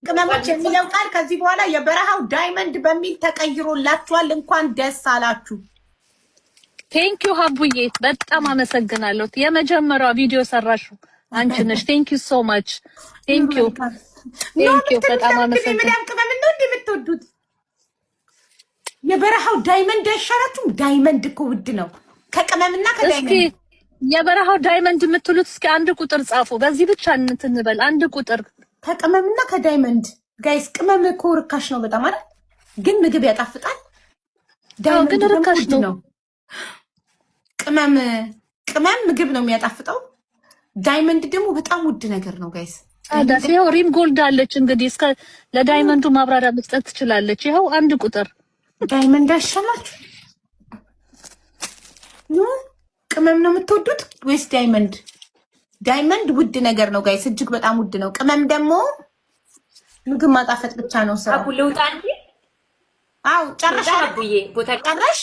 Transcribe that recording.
ቅመሞች የሚለው ቃል ከዚህ በኋላ የበረሃው diamond በሚል ተቀይሮላችኋል። እንኳን ደስ አላችሁ። Thank you ሀቡዬ፣ በጣም አመሰግናለሁ። የመጀመሪያዋ ቪዲዮ ሰራሹ አንቺ ነሽ። Thank you so much, thank you, thank you፣ በጣም አመሰግናለሁ። የመዳም ቅመም ነው እንዴ የምትወዱት? የበረሃው diamond አይሻላችሁም? Diamond እኮ ውድ ነው ከቅመምና እስኪ ከ diamond። የበረሃው diamond የምትሉት እስኪ አንድ ቁጥር ጻፉ። በዚህ ብቻ እንትን እንበል፣ አንድ ቁጥር። ከቅመምና ከ diamond guys፣ ቅመም እኮ ርካሽ ነው በጣም አይደል? ግን ምግብ ያጣፍጣል። Diamond ግን ደግሞ ርካሽ ውድ ነው። ነው። ቅመም ምግብ ነው የሚያጣፍጠው። Diamond ደግሞ በጣም ውድ ነገር ነው guys። ታዲያ ይኸው ሪም ጎልድ አለች፣ እንግዲህ እስከ ለ diamond ኡ ማብራሪያ መስጠት ትችላለች። ይኸው አንድ ቁጥር። Diamond አይሻላችሁ? No፣ ቅመም ነው የምትወዱት ወይስ diamond? Diamond ውድ ነገር ነው guys፣ እጅግ በጣም ውድ ነው። ቅመም ደግሞ ምግብ ማጣፈጥ ብቻ ነው ስራው። አቡ፣ ልውጣ እንጂ። አው፣ ጨረሽ? አቡዬ፣ ቦታ ጨረሽ?